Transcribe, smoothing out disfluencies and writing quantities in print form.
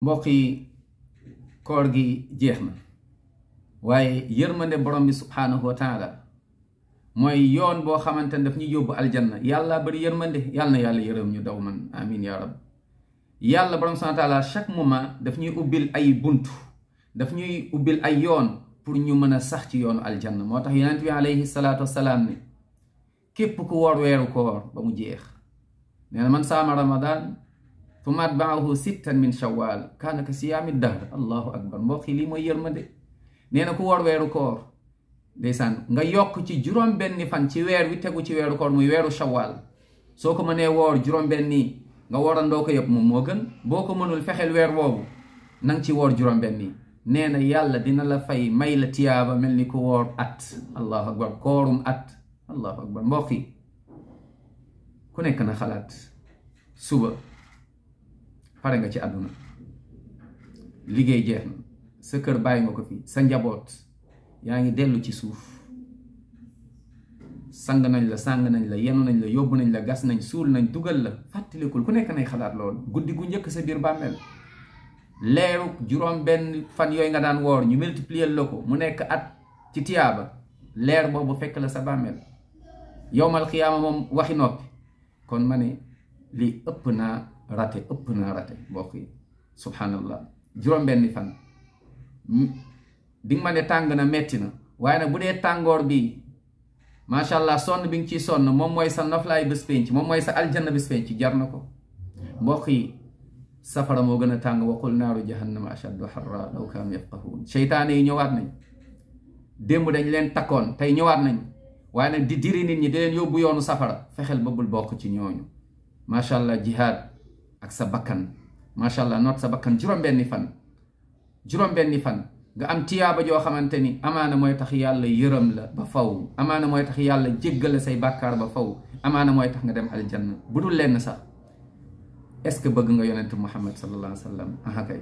mbokk yi koor gi jeex na waaye yërmande borom bi subhaanahu wa taala mooy yoon boo xamante ne daf ñuy yóbbu aljanna yàlla bari yërmande yàlla na yàlla yërëm ñu daw man amin ya rab yàlla borom subhaanahu wa taala chaque moment daf ñuy ubbil ay buntu daf ñuy ubbil ay yoon pour ñu mën a sax ci yoonu aljanna moo tax yonent bi alayhi salaatu wassalaam ne képp ku woor weeru koor ba mu jeex nee na man saama ramadan thumma atba'ahu sittan min shawwal kaana ka siyaami dahr allahu akbar mbokk yi lii mooy yërmande nee na ku woor weeru koor ndeysaan nga yokk ci juróom benni fan ci weer wi tegu ci weeru koor muy weeru shawwal soo ko mënee woor juróom benni nga woorandoo ko yëpp moom moo gën boo ko mënul fexeel weer woowu nang ci woor juróom benni nee na yàlla dina la fay may la tiyaaba mel ni ku woor at allahu akbar koorum at allahu akbar mbokk yi ku nekk na xalaat suba pare nga ci àdduna liggéey jeex na sa kër bàyyi nga ko fi sa njaboot yaa ngi dellu ci suuf sang nañ la sàng nañ la yenu nañ la yóbbu nañ la gas nañ suul nañ dugal la fàttalikul ku nekk nay xalaat loolu guddi gu njëkk sa biir bàmmeel leeru juróom benn fan yooyu nga daan woor ñu multiplier la ko mu nekk at ci tiyaaba leer boobu fekk la sa bàmmeel yowmal xiyaama moom waxi noppi kon ma ne lii ëpp naa rate mbokk yi subhanallah juróom benni fan di nga ma ne tàng na metti na waaye nag bu dee tàngoor bi macha allah sonn bi nga ciy sonn moom mooy sa noflaay bés penc moom mooy sa aljanna bés penc jar na ko mbokk yi safara moo gën a tàng waqul naaru jahannama ashaddu harra law kaanu yafqahuun seytaane yi ñëwaat nañ démb dañ leen takkoon tey ñëwaat nañ waaye nag di diri nit ñi di leen yóbbu yoonu safara fexeel ba bul bokk ci ñooñu macha allah jihaad ak sa bakkan macha allah noot sa bakkan juróom benni fan nga am tiyaaba joo xamante ni amaana mooy tax yàlla yërëm la ba faw amaana mooy tax yàlla jéggal la say bàkkaar ba faw amaana mooy tax nga dem aljanna bu dul lenn sax est-ce que bëgg nga yonent Muhammad sallallahu alayhi wa sallam aha kay